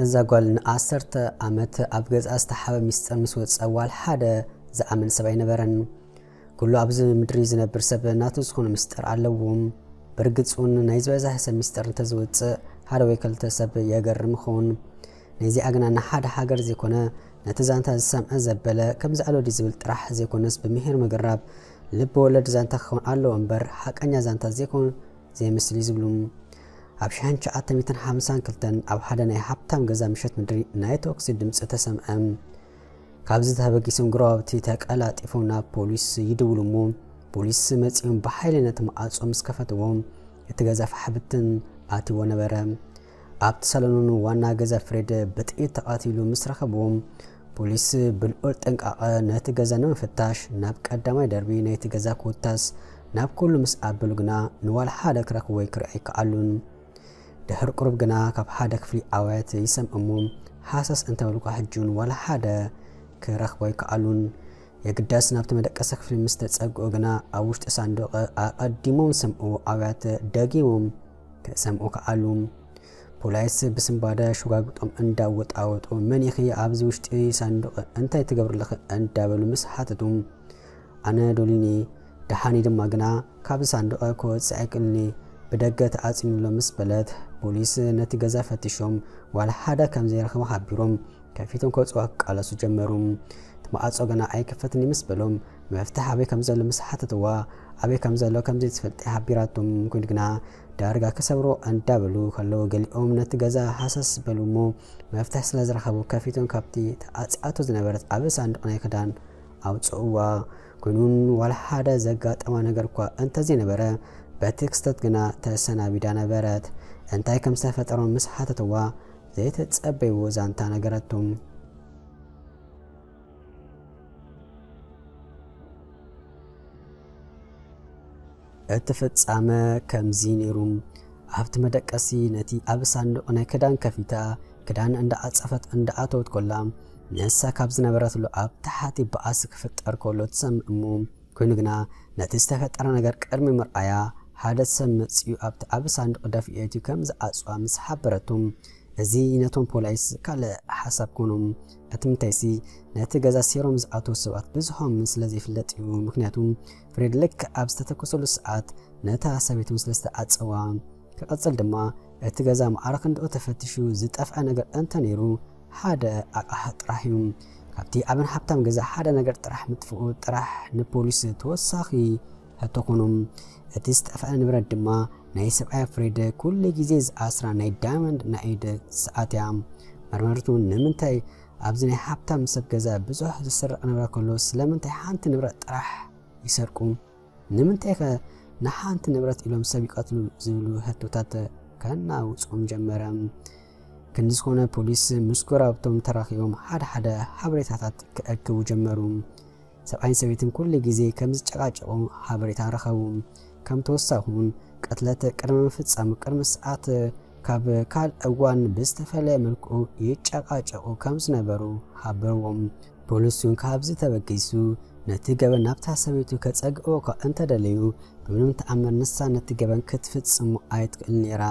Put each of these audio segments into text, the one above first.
እዛ ጓል ንዓሰርተ ዓመት ኣብ ገዝኣ ዝተሓበ ሚስጥር ምስ ወፀ ዋላ ሓደ ዝኣምን ሰብ ኣይነበረን። ኩሉ ኣብዚ ምድሪ ዝነብር ሰብ ናቱ ዝኾነ ሚስጥር ኣለዎ። ብርግፅ እውን ናይ ዝበዝሐ ሰብ ሚስጥር እንተዝወፅእ ሓደ ወይ ክልተ ሰብ የገርም ይኸውን። ነዚኣ ግና ንሓደ ሃገር ዘይኮነ ነቲ ዛንታ ዝሰምዐ ዘበለ ከምዚ ኣሎ ድዩ ዝብል ጥራሕ ዘይኮነስ ብምሂር ምግራብ ልቢ ወለድ ዛንታ ክኸውን ኣለዎ እምበር ሓቀኛ ዛንታ ዘይኮን ዘይምስል እዩ ዝብሉ። ኣብ ሽሕን ትሽዓተ ሚእትን ሓምሳን ክልተን ኣብ ሓደ ናይ ሃብታም ገዛ ምሸት ምድሪ ናይ ተኩሲ ድምፂ ተሰምዐ። ካብዚ ተበጊሶም ጎረባብቲ ተቀላጢፎም ናብ ፖሊስ ይድውሉ እሞ ፖሊስ መፂኦም ብሓይሊ ነቲ መዓፆ ምስ ከፈትዎ እቲ ገዛ ፋሕብትን ኣትዎ ነበረ። ኣብቲ ሳሎኑን ዋና ገዛ ፍሬድ ብጥይት ተቐቲሉ ምስ ረኸብዎም ፖሊስ ብልዑል ጥንቃቐ ነቲ ገዛ ንምፍታሽ ናብ ቀዳማይ ደርቢ ናይቲ ገዛ ኮታስ ናብ ኩሉ ምስ ኣበሉ ግና ንዋላ ሓደ ክረኽብዎ ወይ ክርኢ ኣይከኣሉን። ድሕሪ ቁሩብ ግና ካብ ሓደ ክፍሊ ኣውያት ይሰምዑ እሞ ሃሰስ እንተበሉ እኳ ሕጂ እውን ዋላ ሓደ ክረኽቦ ኣይከኣሉን። የግዳስ ናብቲ መደቀሲ ክፍሊ ምስ ተጸግኡ ግና ኣብ ውሽጢ ሳንዱቕ ኣቐዲሞም ዝሰምዑዎ ኣውያት ደጊሞም ክሰምዑ ከኣሉ። ፖላይስ ብስንባደ ሸጓጉጦም እንዳወጣወጡ መን ኢኺ ኣብዚ ውሽጢ ሳንዱቕ እንታይ ትገብሪ ኣለኺ እንዳበሉ ምስ ሓተቱ ኣነ ዶሊኒ ደሓኒ ድማ ግና ካብዚ ሳንዱቕ ክወፅእ ኣይክእልኒ ብደገ ተዓፂኑ ኣሎ ምስ በለት ፖሊስ ነቲ ገዛ ፈቲሾም ዋላ ሓደ ከም ዘይረኸቡ ሓቢሮም ከፊቶም ከውፅዋ ክቃለሱ ጀመሩ። እቲ መዓፆ ገና ኣይክፈትን ምስ በሎም መፍትሕ ኣበይ ከም ዘሎ ምስ ሓተትዋ ኣበይ ከም ዘሎ ከም ዘይትፈልጢ ሓቢራቶም ኮይኑ ግና ዳርጋ ክሰብሮ እንዳበሉ ከለዉ ገሊኦም ነቲ ገዛ ሃሰስ በሉ እሞ መፍትሕ ስለ ዝረኸቡ ከፊቶም ካብቲ ተዓፂኣቶ ዝነበረት ዓቢ ሳንዱቕ ናይ ክዳን ኣውፅእዋ። ኮይኑን ዋላ ሓደ ዘጋጠማ ነገር እኳ እንተዘይነበረ በቲ ክስተት ግና ተሰናቢዳ ነበረት። እንታይ ከም ዝተፈጠረ ምስ ሓተትዋ ዘይተጸበይዎ ዛንታ ነገረቶም። እቲ ፍጻመ ከምዚ ነይሩ። ኣብቲ መደቀሲ ነቲ ኣብ ሳንዱቕ ናይ ክዳን ከፊታ ክዳን እንዳዓጸፈት እንዳኣተወት ኮላ ንሳ ካብ ዝነበረትሉ ኣብ ታሕቲ ባእሲ ክፍጠር ከሎ ትሰምዕ እሞ ኮይኑ ግና ነቲ ዝተፈጠረ ነገር ቅድሚ ምርኣያ ሓደ ሰብ መጺኡ ኣብቲ ዓቢ ሳንዱቕ ደፊኤቱ ከም ዝዓጽዋ ምስ ሓበረቱ እዚ ነቶም ፖላይስ ካልእ ሓሳብ ኮኖም። እቲ ምንታይሲ ነቲ ገዛ ሴሮም ዝኣተዉ ሰባት ብዝሖም ስለ ዘይፍለጥ እዩ። ምክንያቱ ፍሬድ ልክዕ ኣብ ዝተተኮሰሉ ሰዓት ነታ ሰበይቱ ስለ ዝተዓጸዋ። ክቕጽል ድማ እቲ ገዛ ማዕረ ክንድኡ ተፈቲሹ ዝጠፍአ ነገር እንተ ነይሩ ሓደ ኣቕሓ ጥራሕ እዩ። ካብቲ ዓብን ሃብታም ገዛ ሓደ ነገር ጥራሕ ምጥፍኡ ጥራሕ ንፖሊስ ተወሳኺ ሕቶ ኮኑ። እቲ ዝጠፍአ ንብረት ድማ ናይ ሰብኣያ ፍሬድ ኩሉ ግዜ ዝኣስራ ናይ ዳይመንድ ናይ ኢድ ሰዓት እያ። መርመርቲ እውን ንምንታይ ኣብዚ ናይ ሃብታም ሰብ ገዛ ብዙሕ ዝስረቕ ንብረት ከሎ ስለምንታይ ሓንቲ ንብረት ጥራሕ ይሰርቁ? ንምንታይ ከ ንሓንቲ ንብረት ኢሎም ሰብ ይቐትሉ ዝብሉ ሕቶታት ከናውጾም ጀመረ። ክንዲ ዝኾነ ፖሊስ ምስ ጎረባብቶም ተራኺቦም ሓደ ሓደ ሓበሬታታት ክእክቡ ጀመሩ። ሰብኣይን ሰበይትን ኩሉ ግዜ ከም ዝጨቃጨቁ ሓበሬታ ረኸቡ። ከም ተወሳኺ እውን ቅትለት ቅድሚ ምፍጻሙ ቅድሚ ሰዓት ካብ ካልእ እዋን ብዝተፈለየ መልክዑ ይጨቃጨቁ ከም ዝነበሩ ሓበርዎም። ፖሊስ እውን ካብዚ ተበጊሱ ነቲ ገበን ናብታ ሰበይቱ ከጸግዕዎ እኳ እንተደለዩ ብምንም ተኣምር ንሳ ነቲ ገበን ክትፍጽሞ ኣይትክእል ነይራ።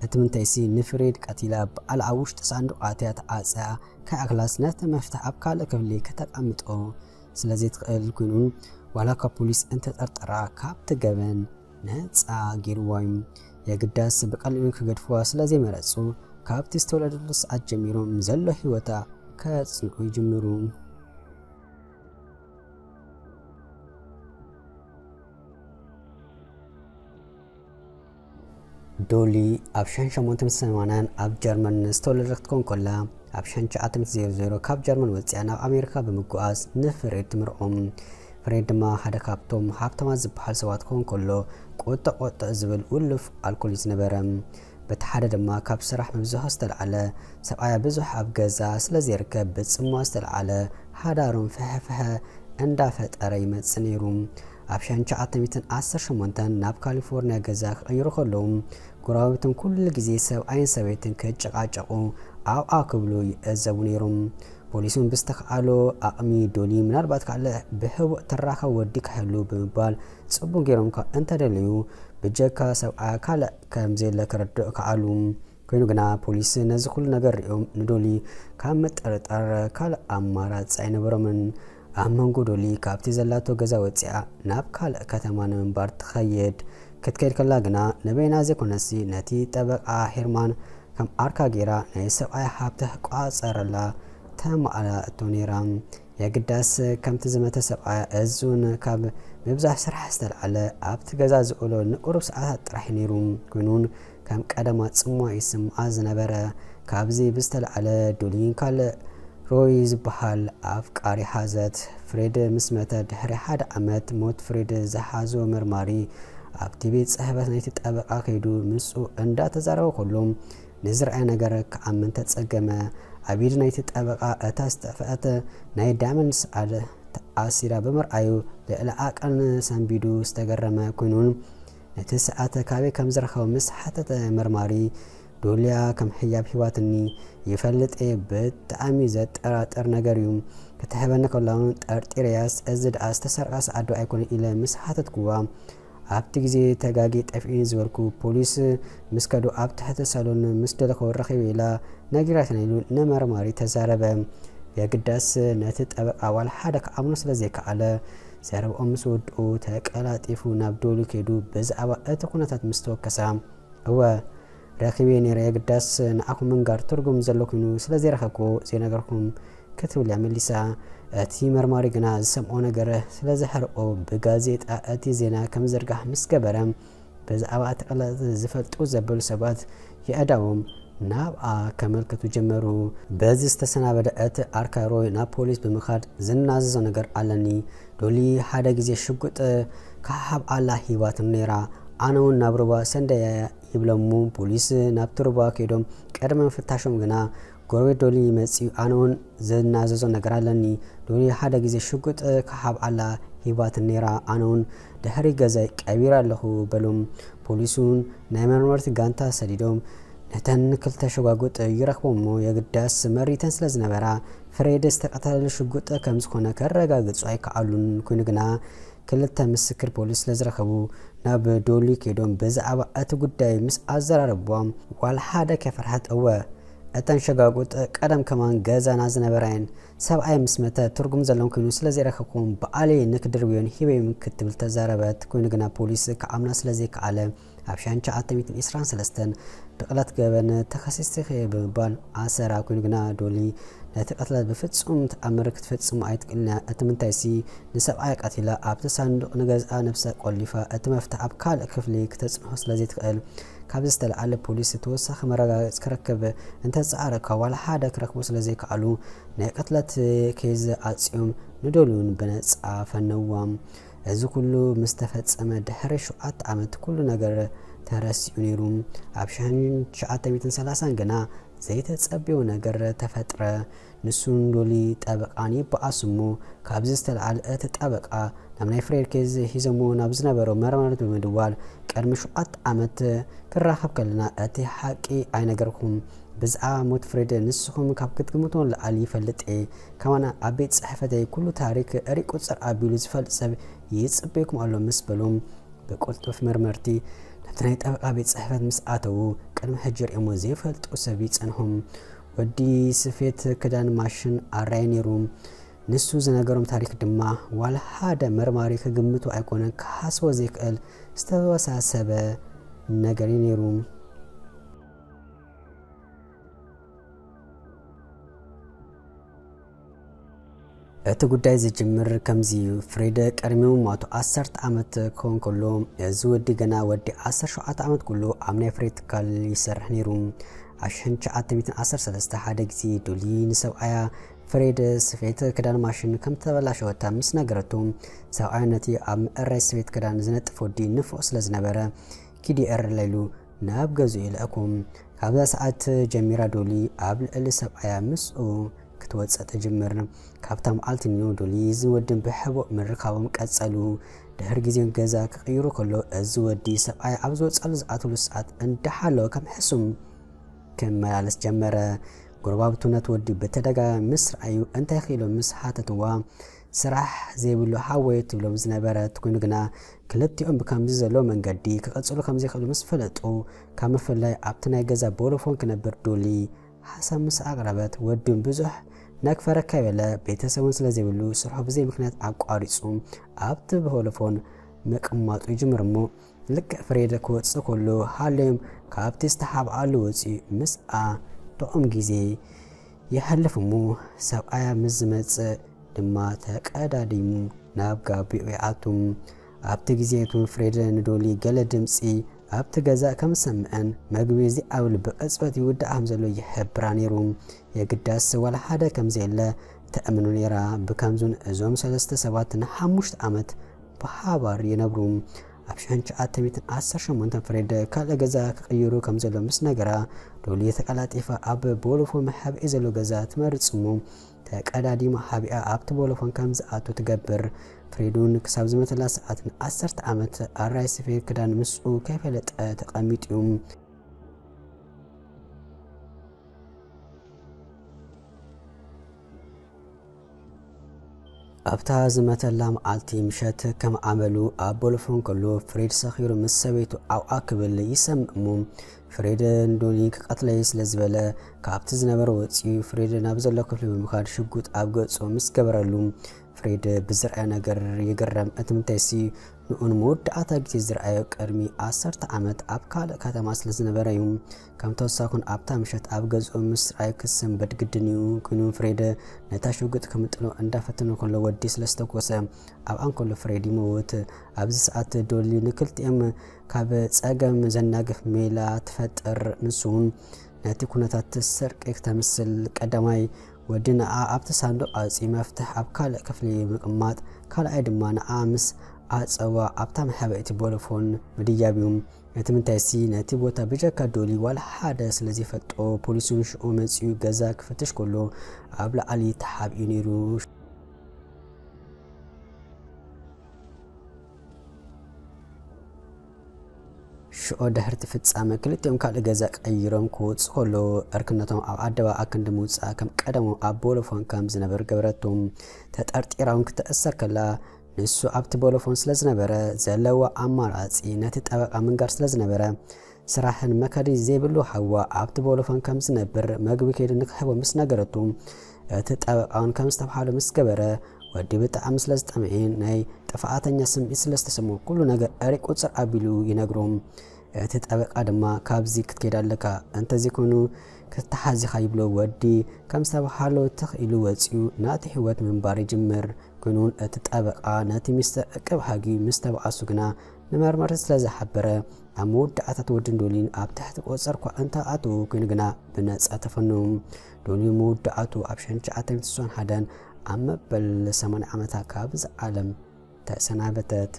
እቲ ምንታይሲ ንፍሬድ ቀቲላ ባዕላ ኣብ ውሽጢ ሳንዱቕ ኣትያ ተዓጽያ ከይኣክላስ ነቲ መፍትሕ ኣብ ካልእ ክፍሊ ከተቐምጦ ስለ ዘይትኽእል ኮይኑ ዋላ እኳ ፖሊስ እንተጠርጠራ ካብቲ ገበን ነጻ ገይርዋ እዩ። የግዳስ ብቐሊሉ ክገድፍዋ ስለ ዘይመረጹ ካብቲ ዝተወለደሉ ሰዓት ጀሚሮም ዘሎ ህይወታ ከጽንዑ ይጅምሩ። ዶሊ ኣብ ሽሕን ሸሞንተ ሚእትን ሰማንያን ኣብ ጀርመን ዝተወለደት ክትኮን ከላ ኣብ ሽሕን ትሽዓተ ሚእትን ዜሮ ዜሮ ካብ ጀርመን ወጺኣ ናብ ኣሜሪካ ብምጉዓዝ ንፍሬድ ትምርዖ። ፍሬድ ድማ ሓደ ካብቶም ሃብታማት ዝበሃል ሰባት ክኾን ከሎ ቁጥዕ ቁጥዕ ዝብል ውሉፍ ኣልኮል እዩ ዝነበረ። በቲ ሓደ ድማ ካብ ስራሕ ምብዝሖ ዝተልዓለ ሰብኣያ ብዙሕ ኣብ ገዛ ስለ ዘይርከብ ብጽምዋ ዝተልዓለ ሓዳሮም ፍሕፍሐ እንዳፈጠረ ይመጽእ ነይሩ። ኣብ ሽሕን ትሽዓተ ሚእትን ዓሰርተ ሸሞንተን ናብ ካሊፎርኒያ ገዛ ክቕይሩ ከለዉ ጎረባብቶም ኩሉ ግዜ ሰብኣይን ሰበይትን ክጨቃጨቁ ዓውዓ ክብሉ ይዕዘቡ ነይሮም። ፖሊስ እውን ብዝተኽኣሎ ኣቕሚ ዶሊ ምናልባት ካልእ ብህቡእ ትራኸብ ወዲ ክሕሉ ብምባል ጽቡቕ ገይሮም እኳ እንተደለዩ ብጀካ ሰብኣያ ካልእ ከም ዘየለ ከረድእ ከኣሉ። ኮይኑ ግና ፖሊስ ነዚ ኩሉ ነገር ሪኦም ንዶሊ ካብ ምጥርጣር ካልእ ኣማራፂ ኣይነበሮምን። ኣብ መንጎ ዶሊ ካብቲ ዘላቶ ገዛ ወፂኣ ናብ ካልእ ከተማ ንምንባር ትኸይድ። ክትከይድ ከላ ግና ንበይና ዘይኮነሲ ነቲ ጠበቃ ሄርማን ከም ዓርካ ገይራ ናይ ሰብኣያ ሃብቲ ክቋፀረላ ተማእላእቶ ነይራ። የግዳስ ከምቲ ዝመተ ሰብኣያ እዙን ካብ ምብዛሕ ስራሕ ዝተልዓለ ኣብቲ ገዛ ዝውዕሎ ንቁሩብ ሰዓታት ጥራሕ ነይሩ። ኮይኑን ከም ቀደማ ጽምዋ ይስምዓ ዝነበረ። ካብዚ ብዝተልዓለ ዶሊን ካልእ ሮይ ዝበሃል ኣፍቃሪ ሓዘት። ፍሬድ ምስ መተ ድሕሪ ሓደ ዓመት ሞት ፍሬድ ዝሓዞ መርማሪ ኣብቲ ቤት ጽሕፈት ናይቲ ጠበቃ ከይዱ ምስኡ እንዳተዛረበ ከሎ ንዝረኣየ ነገር ክኣምን ተጸገመ። ኣብ ኢድ ናይቲ ጠበቃ እታ ዝጠፍአት ናይ ዳይመንድ ሰዓት ተኣሲራ ብምርኣዩ ልዕሊ ዓቐን ሰንቢዱ ዝተገረመ ኮይኑን ነቲ ሰዓት ካበይ ከም ዝረኸቦ ምስ ሓተተ መርማሪ ዶልያ ከም ህያብ ሂባትኒ ይፈልጥ እየ። ብጣዕሚ ዘጠራጥር ነገር እዩ። ክትህበኒ ከላ እውን ጠርጢረያስ እዚ ደኣ ዝተሰርቀ ሰዓት ዶ ኣይኮነን ኢለ ምስ ሓተትኩዋ ኣብቲ ግዜ ተጋጊ ጠፊኡኒ ዝበልኩ ፖሊስ ምስ ከዱ ኣብ ትሕቲ ሳሎን ምስ ደለኹ ረኺበ ኢላ ነጊራትና ኢሉ ንመርማሪ ተዛረበ። የግዳስ ነቲ ጠበቃ ዋላ ሓደ ክኣምኖ ስለ ዘይከኣለ ዘረብኦም ምስ ወድኡ ተቀላጢፉ ናብ ዶሊ ከይዱ ብዛዕባ እቲ ኩነታት ምስ ተወከሳ እወ ረኺበ ነይረ፣ የግዳስ ንዓኹም ምንጋር ትርጉም ዘሎ ኮይኑ ስለ ዘይረኸብኩ ዘይነገርኩም ክትብል እያ መሊሳ። እቲ መርማሪ ግና ዝሰምዖ ነገር ስለ ዘሕርቆ ብጋዜጣ እቲ ዜና ከም ዝርጋሕ ምስ ገበረ ብዛዕባ እቲ ቅለጽ ዝፈልጡ ዘበሉ ሰባት የእዳዎም ናብኣ ከመልክቱ ጀመሩ። በዚ ዝተሰናበደ እቲ ኣርካሮይ ናብ ፖሊስ ብምኻድ ዝናዘዞ ነገር ኣለኒ። ዶሊ ሓደ ግዜ ሽጉጥ ክሃብ ኣላ ሂባትኒ ነይራ። ኣነ እውን ናብ ሩባ ሰንደያ ይብለሙ። ፖሊስ ናብቲ ሩባ ከይዶም ቀድመ ፍታሾም ግና ጎረቤት ዶሊ መጺኡ ኣነ እውን ዝናዘዞ ነገር ኣለኒ። ዶሊ ሓደ ግዜ ሽጉጥ ክሃብ ኣላ ሂባትኒ ነይራ። ኣነ እውን ድሕሪ ገዛይ ቀቢረ ኣለኹ በሎም። ፖሊስ እውን ናይ መርመርቲ ጋንታ ሰዲዶም ነተን ክልተ ሸጓጉጥ ይረኽቦ እሞ የግዳስ መሪተን ስለ ዝነበራ ፍሬድ ዝተቐተለሉ ሽጉጥ ከም ዝኾነ ከረጋግጹ ኣይከኣሉን። ኮይኑ ግና ክልተ ምስክር ፖሊስ ስለ ዝረኸቡ ናብ ዶሊ ከይዶም ብዛዕባ እቲ ጉዳይ ምስ ኣዘራረብዎም ዋላ ሓደ ከይፈርሐት እወ እተን ሸጋጉጥ ቀደም ከማን ገዛና ዝነበራየን ሰብኣይ ምስ መተ ትርጉም ዘለዎም ኮይኑ ስለ ዘይረኸብኩም በዓለይ ንክድርብዮን ሂበዮም ክትብል ተዛረበት። ኮይኑ ግና ፖሊስ ክኣምና ስለ ዘይከኣለ ኣብ ሻንቻ ኣተሚትን ኢስራን ሰለስተን ብቕለት ገበን ተኸሲስኺ ብምባል ኣሰራ። ኮይኑ ግና ዶሊ ነቲ ቅትለት ብፍጹም ተኣምር ክትፍጽሞ ኣይትክእልን እያ። እቲ ምንታይሲ ንሰብኣይ ቀቲላ ኣብቲ ሳንዱቕ ንገዝኣ ነብሳ ቆሊፋ እቲ መፍትሕ ኣብ ካልእ ክፍሊ ክተጽንሖ ስለ ዘይትኽእል ካብዚ ዝተለዓለ ፖሊስ ተወሳኺ መረጋገጺ ክረክብ እንተጸዓረ ካብ ዋላ ሓደ ክረክቡ ስለ ዘይከኣሉ ናይ ቅትለት ኬዝ ኣጽዮም ንዶሊ እውን ብነጻ ፈነዎም። እዚ ኩሉ ምስ ተፈጸመ ድሕሪ ሸውዓተ ዓመት ኩሉ ነገር ተረሲዑ ነይሩ። ኣብ ሸሕን ትሽዓተ ሚእትን ሰላሳን ግና ዘይተጸብዮ ነገር ተፈጥረ። ንሱን ዶሊ ጠበቃን ይበኣሱ እሞ ካብዚ ዝተለዓለ እቲ ጠበቃ ናብ ናይ ፍሬድ ኬዝ ሒዞሞ ናብ ዝነበረው መርማሪት ብምድዋል ቅድሚ ሸውዓተ ዓመት ክራኸብ ከለና እቲ ሓቂ ኣይነገርኩም ብዛዕባ ሞት ፍሬድ ንስኹም ካብ ክትግምትዎ ንላዕሊ ይፈልጥ እየ። ከማና ኣብ ቤት ጽሕፈተይ ኩሉ ታሪክ ሪቁጽር ኣቢሉ ዝፈልጥ ሰብ ይጽበየኩም ኣሎ ምስ በሎም ብቅልጡፍ መርመርቲ ናብቲ ናይ ጠበቃ ቤት ጽሕፈት ምስ ኣተዉ ቅድሚ ሕጂ ሪኦሞ ዘይፈልጡ ሰብ ይጸንሖም። ወዲ ስፌት ክዳን ማሽን ኣራይ ነይሩ። ንሱ ዝነገሮም ታሪክ ድማ ዋላ ሓደ መርማሪ ክግምቶ ኣይኮነን ክሓስቦ ዘይክእል ዝተወሳሰበ ነገር እዩ ነይሩ። እቲ ጉዳይ ዝጅምር ከምዚ እዩ። ፍሬደ ቀድሚ ምሟቱ ዓሰርተ ዓመት ክኸውን ከሎ እዚ ወዲ ገና ወዲ ዓሰርተ ሸውዓተ ዓመት ኩሉ ኣብ ናይ ፍሬድ ትካል ይሰርሕ ነይሩ። ኣብ ሸሕን ትሽዓተ ሚእትን ዓሰርተ ሰለስተ ሓደ ግዜ ዶሊ ንሰብኣያ ፍሬድ ስፌት ክዳን ማሽን ከም ተበላሸወታ ምስ ነገረቱ ሰብኣያ ነቲ ኣብ ምእራይ ስፌት ክዳን ዝነጥፍ ወዲ ንፉዕ ስለ ዝነበረ ኪዲ ኤረለይሉ ናብ ገዝኡ ይልእኩም። ካብዛ ሰዓት ጀሚራ ዶሊ ኣብ ልዕሊ ሰብኣያ ምስኡ ክትወፅእ ትጅምር። ካብታ መዓልቲ ንዮ ዶሊ ዝወድን ብሕቡእ ምርካቦም ቀጸሉ። ድሕሪ ግዜ ገዛ ክቕይሩ ከሎ እዚ ወዲ ሰብኣያ ኣብ ዝወፀሉ ዝኣትሉ ሰዓት እንዳሓለወ ከም ሕሱም ክመላለስ ጀመረ። ጎረባብቱ ነቲ ወዲ ብተደጋጋሚ ምስ ረኣዩ እንታይ ክኢሎም ምስ ሓተትዋ ስራሕ ዘይብሉ ሓወይ ትብሎም ዝነበረት ኮይኑ ግና ክልቲኦም ብከምዚ ዘሎ መንገዲ ክቐጽሉ ከምዘይክእሉ ምስ ፈለጡ ካብ ምፍላይ ኣብቲ ናይ ገዛ ቦሎፎን ክነብር ዶሊ ሓሳብ ምስ ኣቕረበት ወዱን ብዙሕ ነክፈረካ ይበለ ቤተሰቡን ስለ ዘይብሉ ስርሑ ብዘይ ምክንያት ኣቋሪጹ ኣብቲ ቦሎፎን ምቕማጡ ይጅምር እሞ ልክዕ ፍሬድ ክወጽእ ከሎ ሃልዮም ካብቲ ዝተሓብኣሉ ወጺኡ ምስኣ ጥዑም ግዜ ይሓልፍ እሞ ሰብኣያ ምስ ዝመጽእ ድማ ተቀዳዲሙ ናብ ጋቢኡ ይኣቱ። ኣብቲ ግዜ እቱን ፍሬድ ንዶሊ ገለ ድምጺ ኣብቲ ገዛ ከም ዝሰምዐን መግቢ ዘይኣብል ብቅጽበት ይውዳእ ከም ዘሎ ይሕብራ ነይሩ። የግዳስ ዋላ ሓደ ከም ዘየለ ተእምኖ ነይራ። ብከምዙን እዞም ሰለስተ ሰባት ንሓሙሽተ ዓመት ብሓባር ይነብሩ። ኣብ ሽሕን ትሽዓተ ሚእትን ዓሰርተ ሸሞንተን ፍሬድ ካልእ ገዛ ክቕይሩ ከም ዘሎ ምስ ነገራ ዶሊ ተቀላጢፋ ኣብ ቦሎፎ መሓብኢ ዘሎ ገዛ ትመርጽ እሞ ተቀዳዲማ ሓቢኣ ኣብቲ ቦሎፎን ከም ዝኣቱ ትገብር። ፍሬድ እውን ክሳብ ዝመተላ ሰዓት ንዓሰርተ ዓመት ኣራይ ስፌት ክዳን ምስኡ ከይፈለጠ ተቐሚጡ እዩ። ኣብታ ዝመተላ መዓልቲ ምሸት ከም ኣመሉ ኣብ ቦሎፎን ከሎ ፍሬድ ሰኺሩ ምስ ሰበይቱ ዓውዓ ክብል ይሰምዕ እሞ ፍሬድ ንዶሊ ክቐትለይ ስለ ዝበለ ካብቲ ዝነበረ ወፂኡ ፍሬድ ናብ ዘሎ ክፍሊ ብምኻድ ሽጉጥ ኣብ ገፁ ምስ ገበረሉ ፍሬድ ብዝረኣዮ ነገር ይግረም። እቲ ምንታይሲ ንኡ ንመወዳእታ ግዜ ዝረኣዮ ቅድሚ ዓሰርተ ዓመት ኣብ ካልእ ከተማ ስለ ዝነበረ እዩ። ከም ተወሳኹን ኣብታ ምሸት ኣብ ገዝኡ ምስ ረኣዮ ክሰንበድ ግድን እዩ። ኮይኑ ፍሬድ ነታ ሽጉጥ ክምጥኖ እንዳፈተነ ከሎ ወዲ ስለ ዝተኮሰ ኣብኣ እንከሎ ፍሬድ ይመውት። ኣብዚ ሰዓት ዶሊ ንክልቲኦም ካብ ጸገም ዘናግፍ ሜላ ትፈጥር። ንሱ እውን ነቲ ኩነታት ትሰርቂ ክተምስል ቀዳማይ ወዲ ንኣ ኣብቲ ሳንዱቕ ኣውጺኡ መፍትሕ ኣብ ካልእ ክፍሊ ምቕማጥ ካልኣይ ድማ ንኣ ምስ ኣጸዋ ኣብታ መሕበኢቲ ቦሎፎን ምድያብ እዩ። እቲ ምንታይሲ ነቲ ቦታ ብጀካ ዶሊ ዋላ ሓደ ስለ ዘይፈልጦ ፖሊስ እውን ሽዑ መጺኡ ገዛ ክፍትሽ ከሎ ኣብ ላዕሊ ተሓቢኡ ነይሩ። ሽዑ ድሕርቲ ፍጻመ ክልቲኦም ካልእ ገዛ ቀይሮም ክወጹ ከለዉ ዕርክነቶም ኣብ ኣደባባይ ኣክንዲ ምውጻእ ከም ቀደሞም ኣብ ቦሎፎን ከም ዝነበር ገበረቶም። ተጠርጢራ እውን ክትእሰር ከላ ንሱ ኣብቲ ቦሎፎን ስለ ዝነበረ ዘለዋ ኣማራጺ ነቲ ጠበቃ ምንጋር ስለ ዝነበረ ስራሕን መካዲ ዘይብሉ ሓዋ ኣብቲ ቦሎፎን ከም ዝነብር መግቢ ከይዱ ንክሕቦ ምስ ነገረቱ እቲ ጠበቃ እውን ከም ዝተብሃሎ ምስ ገበረ ወዲ ብጣዕሚ ስለ ዝጠምዐ ናይ ጥፍኣተኛ ስምዒት ስለ ዝተሰምዖ ኩሉ ነገር ኣሪቁ ጽር ኣቢሉ ይነግሮ። እቲ ጠበቃ ድማ ካብዚ ክትከይድ ኣለካ እንተዘይኮይኑ ክትተሓዝ ኢኻ ይብሎ። ወዲ ከም ዝተብሃሎ ትኽ ኢሉ ወጺኡ ናቲ ህይወት ምንባር ይጅምር። ኮይኑ እውን እቲ ጠበቃ ነቲ ሚስተር ዕቅብ ሃጊ ምስ ተባኣሱ ግና ንመርመርቲ ስለ ዝሓበረ ኣብ መወዳእታ እቲ ወድን ዶሊን ኣብ ትሕቲ ቁጽጽር እኳ እንተኣትዉ ኮይኑ ግና ብነጻ ተፈኑ። ዶሊ መወዳእቱ ኣብ ሽሕን ትሽዓተ ሚእትን ስሳን ሓደን ኣብ መበል ሰማንያ ዓመታ ካብዚ ዓለም ተሰናበተት።